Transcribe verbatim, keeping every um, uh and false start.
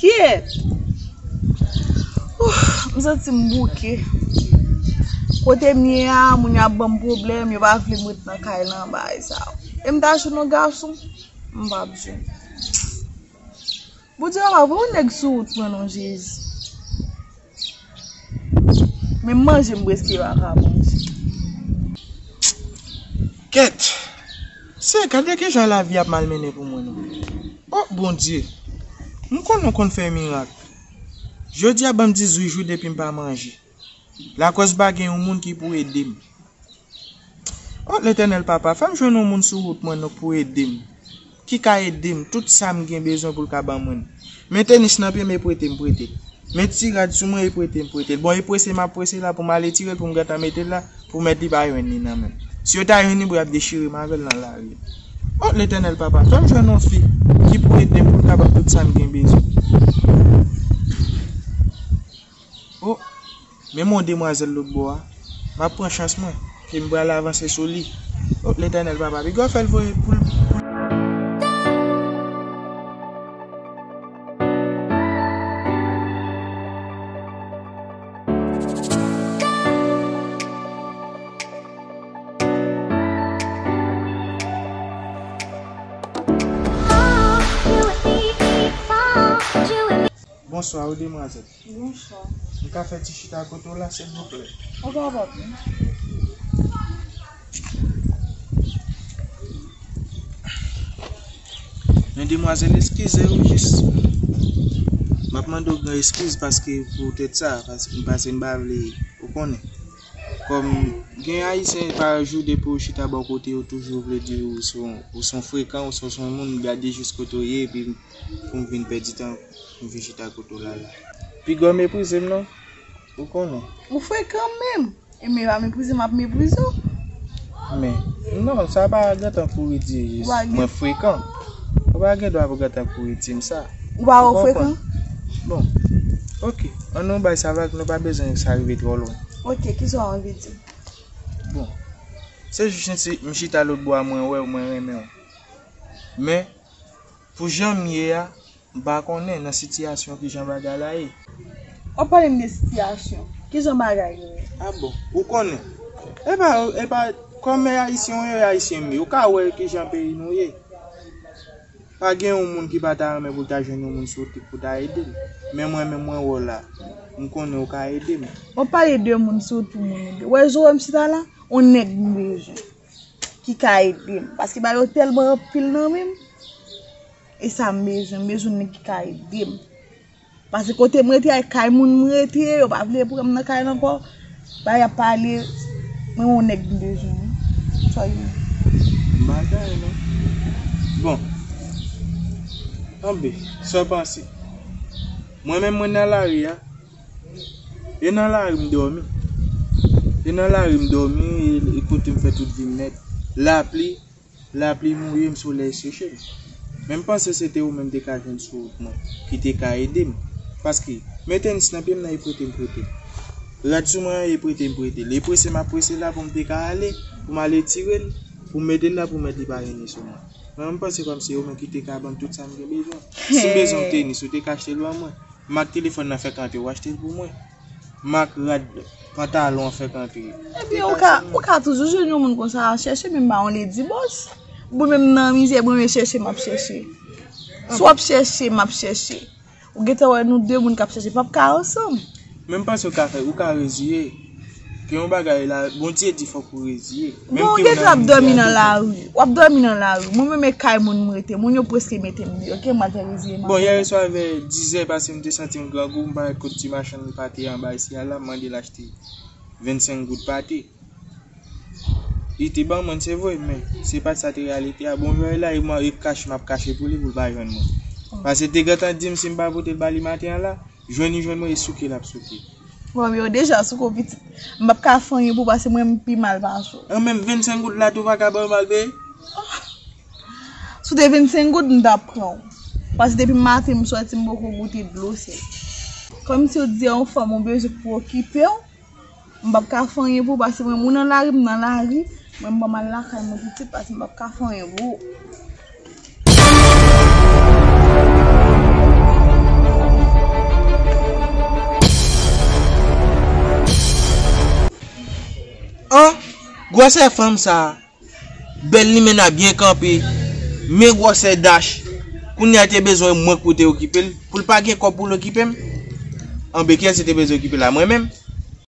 Kiyès? Ouf, m santi m bouke. Kote m ye a, moun yo ap ban m pwoblèm, yo pa vle m ret nan kay lan, bagay sa yo. E m ta jwenn yon gason, m p ap jwenn. Bondye papa, voye yon nèg sou wout mwen non, Jezi. Men manje m prèske pa ka manje. Kèt! Se gade kijan lavi ap malmennen pou mwen non. O Bondye! M konnen w konn fè mirak. Jodi a ban m dizuit jou depi m pa manje. Lakòz pa gen yon moun ki pou ede m. O Letènèl Papa, fè m jwenn yon moun sou wout mwen non pou ede m. Ki ka ede m, tout sa m gen bezwen pou l ka ban mwen. Men tenis nan pye m, e prete m prete l. Men ti rad sou mwen, e prete m prete l. Bon, e prese m ap prese la pou m ale tire l, pou m gentan mete l la, pou mèt li pa jwenn li nan men m. Si yo ta jwenn li, bon, y ap dechire m avè l nan lari. O Letènèl Papa, fè m jwenn yon fi ki pou ede m pou l ka ban m tout sa m gen bezwen. O, men m wè yon demwazèl lòt bò a. M ap pran chans mwen, ke m pral avanse sou li. O, Letènèl Papa, piga w fè l voye pou l, pou l. Bonswa, wi, demwazèl. Bonswa. M ka fè ti chita kote w la, silvouplè? Ou kapab, wi. Men demwazèl, eskize wi, jis. M ap mande w gran eskiz paske poutèt sa, paske m pase m pa vle, ou konnen. Kòm gen Ayisyen pa jou depi w chita bò kote yo toujou vle di ou se yon, ou se yon frekan, ou se yon moun, gade jis kote w ye, epi pou m vin pèdi tan, pou m vin chita kote w la la. Piga w meprize m non, ou konnen. Ou frekan menm. E men pa meprize m ap meprize w. Men, non, sa pa gentan pou w di mwen frekan. Ou pa gen dwa pou gentan pou w di m sa. Ou pa wè w frekan? Bon, ok. An nou bay sa vag, nou pa bezwen sa rive twò lwen. Ok, kisa w anvi di m? Bon, se jis si m chita lòt bò a, mwen wè w, mwen renmen w. Men, pou jan m ye a, m pa konnen nan sitiyasyon kijan bagay la ye. W ap pale m de sitiyasyon. Kijan bagay yo ye? A bon, ou konnen. E pa, e pa, kòm e Ayisyen w ye, e Ayisyen m ye. Ou ka wè kijan peyi nou ye. Pa gen yon moun ki pa ta renmen pou l ta jwenn yon moun sou wout li pou ta ede l. Men mwen menm mwen wè w la. M konnen w ka ede m. W ap pale de moun sou wout pou moun ede. Ou wè jan w wè m chita la? Yon nèg m bezwen. Ki ka ede m. Paske bagay yo tèlman anpil nan men m. E sa m bezwen. M bezwen nèg ki ka ede m. Paske kote m rete a, e kay moun m rete, yo pa vle pran m nan kay la ankò. Bagay ap pale, mwen yon nèg m bezwen wi. Sa yo. M pa ta renmen. Bon. Anben, sa w panse? Mwen menm mwen nan lari a. E nan lari m dòmi. E nan lari m dòmi, e, e kote m fè tout vi m nèt. Lapli, lapli mouye m, solèy seche m. Men m panse se te ou menm te ka jwenn sou wout mwen, ki te ka ede m. Paske, men tenis nan pye m nan, e prete m prete l. Rad sou mwen an, e prete m prete l. E prese m ap prese la pou m te ka ale, pou m ale tire l, pou m mete l la pou mèt li pa jwenn li sou mwen. Mwen, m panse kòmsi se ou menm ki te ka ban m tout sa m gen bezwen. Si m bezwen yon tenis, ou te ka achte l ban mwen. M ak telefòn nan fè kanpe, ou achte l pou mwen. M ak rad pantalon an fè kanpe. Ebyen, ou ka, ou ka toujou jwenn yon moun konsa, chèche menm ba yon lady boss. Mwen menm nan mizè, mwen menm chèche, m ap chèche. Si w ap chèche, m ap chèche. Ou gentan wè nou de moun k ap chèche, p ap ka ansanm. Men m panse ou ka fè, ou ka reziye. Gen yon bagay la, Bondye di fòk ou reziye. Bon, ou gentan ap dòmi nan lari. W ap dòmi nan lari. Mwen menm e kay moun m rete. Moun yo prèske mete m deyò. Ki m al fè reziye m? Bon, yè swa vè dizè pase m te santi m grangou, m pa wè kot ti machann pate anba isi a la, m mande l achte vennsenk goud pate. Li te ban mwen, se vre, men se pa t sa te reyalite a. Bon, jwè la, e mwen, e kache m ap kache pou li, pou l pa jwenn mwen. Paske te gentan di m si m pa pote l ba li maten an la, jwenn li jwenn mwen, e souke l ap souke. Bon, yo deja souke w pitit. M p ap ka fè anyen pou w, paske mwen, m pi mal pase w. An menm vennsenk goud la tou pa ka ban m al peye? Si w te vennsenk goud, m t ap pran w. Paske depi maten m sòti, m poko goute dlo, se kòmsi w di a yon fanm ou bezwen pou okipe w. M p ap ka fè anyen pou w, paske mwen, moun nan lari, m nan lari. Mwen, m ban m al lakay mwen pitit, paske m p ap ka fè anyen pou w. Gwosè fanm sa, bèl limena byen kanpe, men gwosè dach. Kounye a te bezwen mwen pou te okipe l, pou l pa gen kòb pou l okipe m. Anben kiyès li te bezwen okipe la, mwen menm?